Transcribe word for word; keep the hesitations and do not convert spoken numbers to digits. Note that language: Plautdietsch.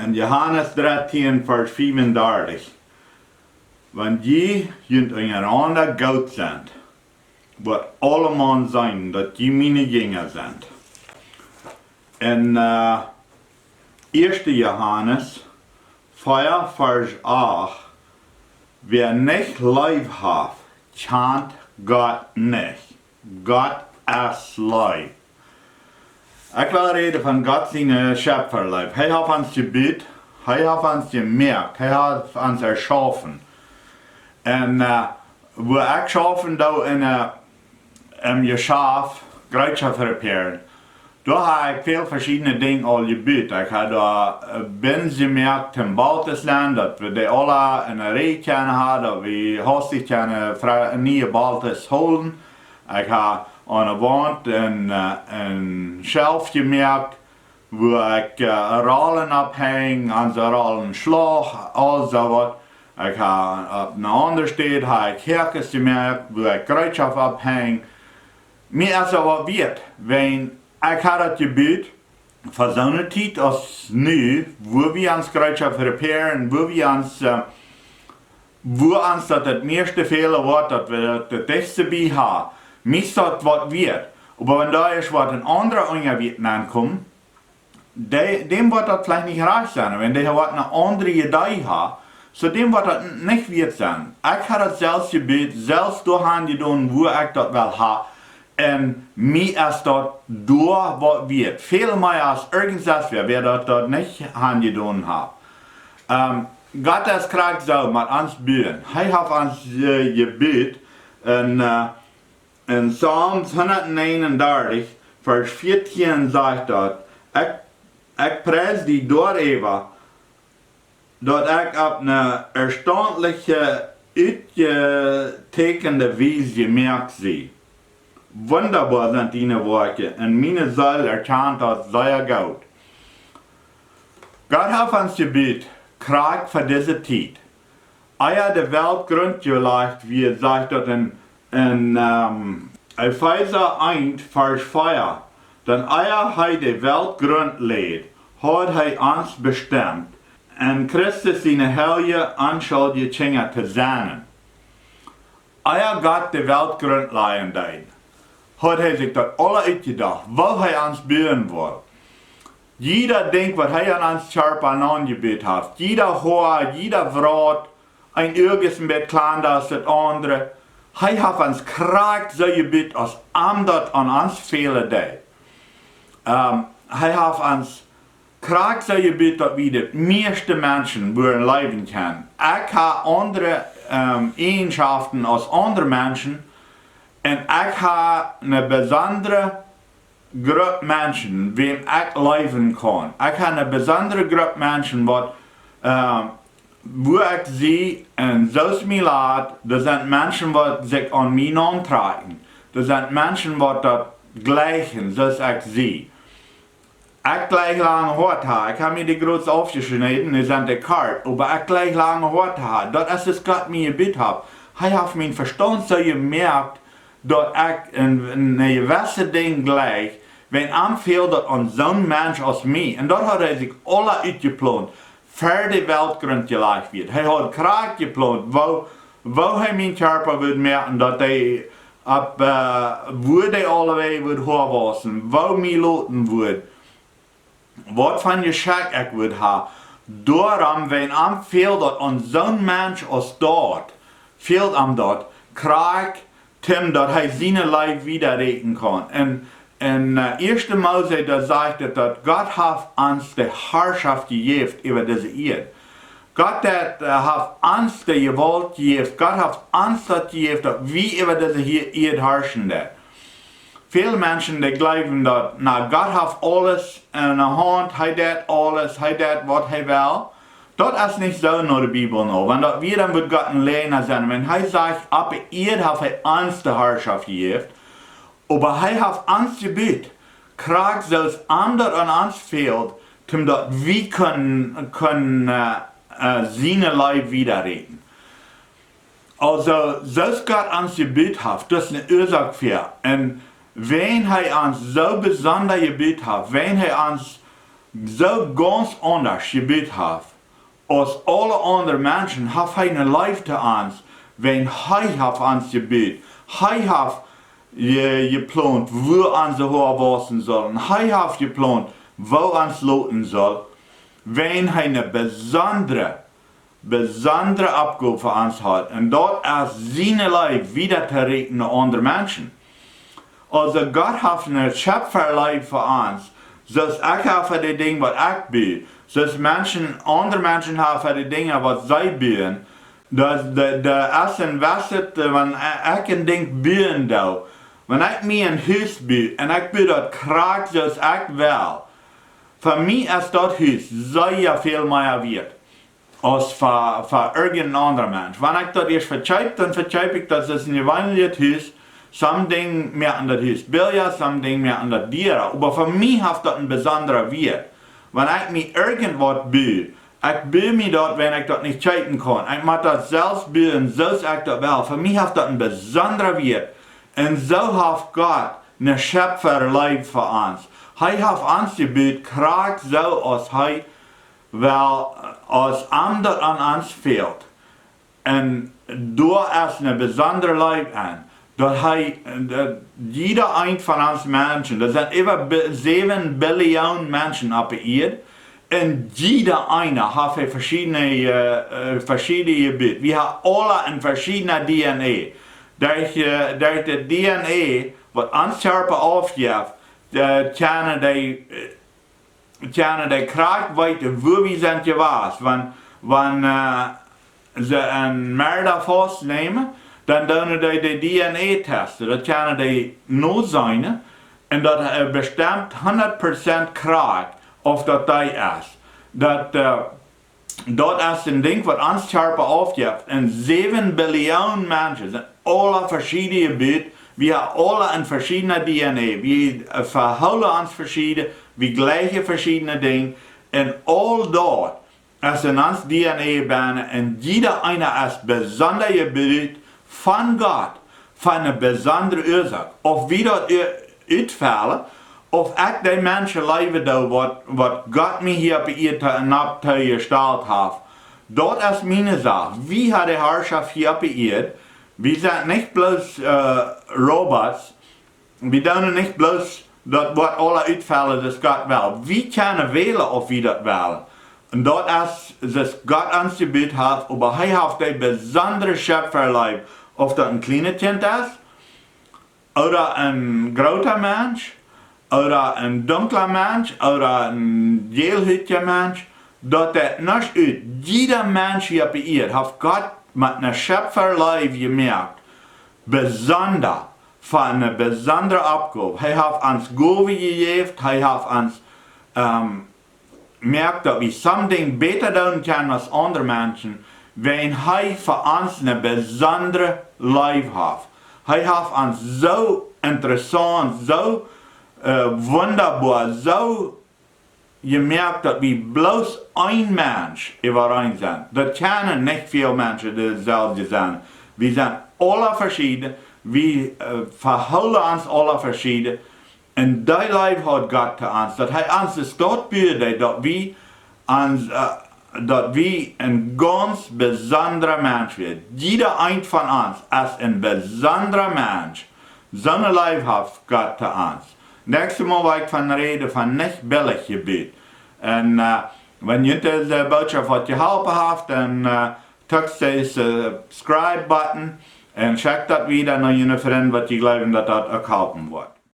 En Johanes dartieen, Varsch fiefundartich: Wan jie junt unjarenaunda goot sent, woat aulemaun seenen, daut jie miene Jinja sent. En äh, ieeschte Johanes vea, Varsch acht: Wäa nich Leew haft, kjant Gott nich. Gott es Leew. Ekj well räden von Gott siene Schepfaleew. Hee haft ons jebut, hee haft ons jemoakt, hee haft ons erschaufen. En äh, wua ekj schaufen doo en äh, em Jeschaft, Jereetschoft reparieren, doa hab ekj väl veschiedne Dinja aul jebut. Ekj hab doa äh, Bins jemoakt em Baltus nenn, daut wie dee aula en eene Rieej kjennen haben, daut wie haustich kjennen fre-, niee Baltus hoolen. Ekj hab aun de Waunt een, äh, een Schelf jemoakt, wua ekj äh, Rollen ophenj, aun de Rollen schlach, aul soo waut. Ekj hab opp eene aundre Städ hab ekj Häakes jemoakt, wua ekj Jereetschoft ophenj. Mie es daut waut wieet, wan ekj hab daut jebut fa soone Tiet aus nu, wua wie ons Jereetschoft reparieren, wua wie ons, äh, wua ons daut daut mieeschte fälen woat, daut wie daut daut dichtste bie haben. Mie es daut waut wieet. Oba wan doa es waut een aundra unja wieet nenkomen, dee, däm woat daut veleicht nich rajcht sennen, wan dee woat eene aundre Idee haben, soo däm woat daut n-, nich wieet sennen. Ekj hab daut selfst jebut, selfst doahan jedonen, wua ekj daut well haben. En mie es daut doa waut wieet. Väl mea aus irjent sest wäa, wäa daut, daut nich aunjedonen haft. Ähm, Gott es krakjt soo met ons buen. Hee haft ons äh, jebut. En äh, en Psalms hundatnäajenundartich, Varsch vieetieen sajcht daut: Ekj, ekj pries die doaräwa, daut ekj opp eene erstaunliche, utjeteekjende Wies jemoakt sie. Wundaboa sent diene Woakjen, en miene Seel erkjant daut sea goot. Gott haft ons jebut, krakjt fa dise Tiet. Ea de Welt Grunt jelajcht wia, sajcht daut en, en ähm, Efeesa eent, Varsch vea: Dan ea hee de Welt Grunt läd, haud hee ons bestemt, en Christus siene heilje, onschuldje Kjinja to sennen. Ea Gott de Welt Grunt lajen deed, haud hee sikj daut aula utjedocht, woo hee ons buen wull. Jieda Dinkj, waut hee aun ons Kjarpa aunjebut haft, jieda Hoa, jieda Wraut, een Uag es een bät kjlanda aus daut aundre. Hee haft ons krakjt soo jebut, aus am daut aun ons fälen deed. Ähm, hee haft ons krakjt soo jebut, daut wie de mieeschte Menschen wudden leewen kjennen. Ekj hab aundre ähm, Eajenschoften aus aundre Menschen. En ekj hab eene besondre Grupp Menschen, wäm ekj leewen kaun. Ekj hab eene besondre Grupp Menschen, waut, ähm, wua ekj see, en soo aus mie lat, doa sent Menschen, waut sikj aun mie nauntrakjen. Doa sent Menschen, waut daut jlikjen, soo aus ekj see. Ekj jlikj lange Hoa to haben. Ekj hab mie dee groots aufjeschnäden, dee sent to kort, oba ekj jlikj lange Hoa to haben. Daut es, waut Gott mie jebut haft. Hee haft mienen Vestaunt soo jemoakt, daut ekj en, en jewesse Dinj jlikj, wan am fält daut aun soon Mensch aus mie. En daut haud hee sikj aula utjeplont, ver de Welt Grunt jelajcht wia. Hee haud krakjt jeplont, woo, woo hee mienen Kjarpa wudd moaken, daut hee opp, äh, wua dee aulawäajen wudd Hoa wausen, woo mie loten wudd, waut fa een Jeschekj ekj wudd haben. Doarom, wan am fält daut aun soon Mensch aus daut, fält am daut, krakjt, toom daut hee siene Leew wieda räkjen kaun. En, en äh, ieeschte Mose, doa sajcht et, daut Gott haft ons de Harschoft jejäft äwa dise Ieed. Gott haft, äh, haft ons de Jewault jejäft, Gott haft ons daut jejäft, daut wie äwa dise hia Ieed harschen doonen. Väl Menschen, dee jleewen daut, na, Gott haft aules en de Haunt, hee deit aules, hee deit waut hee well. Daut es nich soo no de Bibel no, wan daut wia, dan wudd Gott een Läajna sennen. Wan hee sajcht, opp de Ieed haft hee ons de Harschoft jejäft, oba hee haft ons jebut, krakjt soo aus am daut aun ons fält, toom daut wie kjennen, kjennen äh, äh, siene Leew wieda räkjen. Aulsoo, soo aus Gott ons jebut haft, daut es eene Uasoak fa. En wan hee ons soo besonda jebut haft, wan hee ons soo gaunz aundasch jebut haft aus aule aundre Menschen, haft hee ne Leew to ons, wiels hee haft ons jebut. Hee haft je, jeplont, woo onse Hoa wausen sellen. Hee haft jeplont, woo ons loten saul. Wiels hee ne besondre, besondre Oppgow fa ons haft. Un daut es siene Leew wieda to rieekjen no aundre Menschen. Aulsoo Gott haft ne Schepfaleew fa ons. Soo aus ekj hab fa de Dinja waut ekj bu. Soo aus Menschen, aundre Menschen haben fa de Dinja waut see buen. Daut, daut, daut es een wesset, wan ekj een Dinkj buen doo. Wan ekj mie een Hus bu un ekj bu daut krakjt soo aus ekj well. Fa mie es daut Hus sea väl mea wieet aus fa, fa irjent een aundra Mensch. Wan ekj daut ieescht vekjeep, dan vekjeep ekj daut aus een jeweenlichet Hus. Sommje Dinja moaken daut Hus billja, sommje Dinja moaken daut diera. Oba fa mie haft daut een besondra Wieet. Wan ekj mie irjent waut bu, ekj bu mie daut, wan ekj daut nich kjeepen kaun. Ekj mott daut selfst buen, soo aus ekj daut well. Fa mie haft daut een besondra Wieet. Un soo haft Gott ne Schepfaleew fa ons. Hee haft ons jebut krakjt soo aus hee well, aus am daut aun ons fält. Un doa es ne besondre Leew aun. Daut hee, daut jieda een von ons Menschen, doa sent äwa bi-, säwen Billion Menschen opp de Ieed. Un jieda eena haft veschiedne, äh, äh, veschiedne Jebut. Wie haben aule een veschiedne D N A. Derch, äh, derch de D N A, waut ons Kjarpa aufjeft, äh, kjennen dee, äh, kjennen dee krakjt weeten, wua wie sent jewast. Wan, wan, äh, see een Merda faustnämen, dan doonen dee de D N A testen. Daut kjennen dee noseenen. Un daut, äh, bestemt hundat Prozent krakjt, auf daut dee es. Daut, äh, daut es een Dinkj waut ons Kjarpa aufjeft. Un säwen Billion Menschen sent aule veschiedne jebut. Wie haben aule een veschiedne D N A. Wie, äh, vehoolen ons veschieden. Wie jlikjen veschiedne Dinja. Un aul daut es en ons D N A bennen. Un jieda eena es besonda jebut von Gott, von ne besondre Uasoak. Auf wie daut u-, utfaulen, auf ekj dee Menschen leewen doo, waut, waut Gott mie hia opp de Ieed to-, nopp to jestalt haft. Daut es miene Sach. Wie haben de Harschoft hia opp de Ieed. Wie sent nich bloos, äh, Robots. Wie doonen nich bloos daut waut aula utfaulen, soo aus Gott well. Wie kjennen wälen, auf wie daut wellen. Un daut es, soo aus Gott ons jebut haft, oba hee haft dee besondre Schepfaleew, auf daut een kjlienet Kjint es, ooda een groota Mensch, ooda een dunkla Mensch, ooda een jäl hutja Mensch, daut daut nuscht ut. Jieda Mensch hia opp de Ieed haft Gott met ne Schepfaleew jemoakt, besonda, fa ne besondre Oppgow. Hee haft ons Gowen jejäft, hee haft ons, ähm, moakt, daut wie something bäta doonen kjennen aus aundre Menschen, wiels hee fa ons ne besondre Leew haft. Hee haft ons soo interessaunt, soo, äh, wundaboa, soo jemoakt, daut wie bloos een Mensch äwareen sent. Daut kjennen nich väl Menschen deselwje sennen. Wie sent aula veschieden, wie, äh, vehoolen ons aula veschieden. Un dee Leew haud Gott to ons, daut hee ons es daut bud, daut wie ons, äh, daut wie een gaunz besondra Mensch wieren. Jieda een von ons es een besondra Mensch. Soone Leew haft Gott to ons. Näakjstet Mol woa ekj von räden, von nich billich jebut. Un, äh, wan junt dise Bootschoft waut jeholpen haft, dan, äh, drikjt dän Subscribe-Button un schekjt daut wieda no june Frind, waut jie jleewen, daut daut uk halpen woat.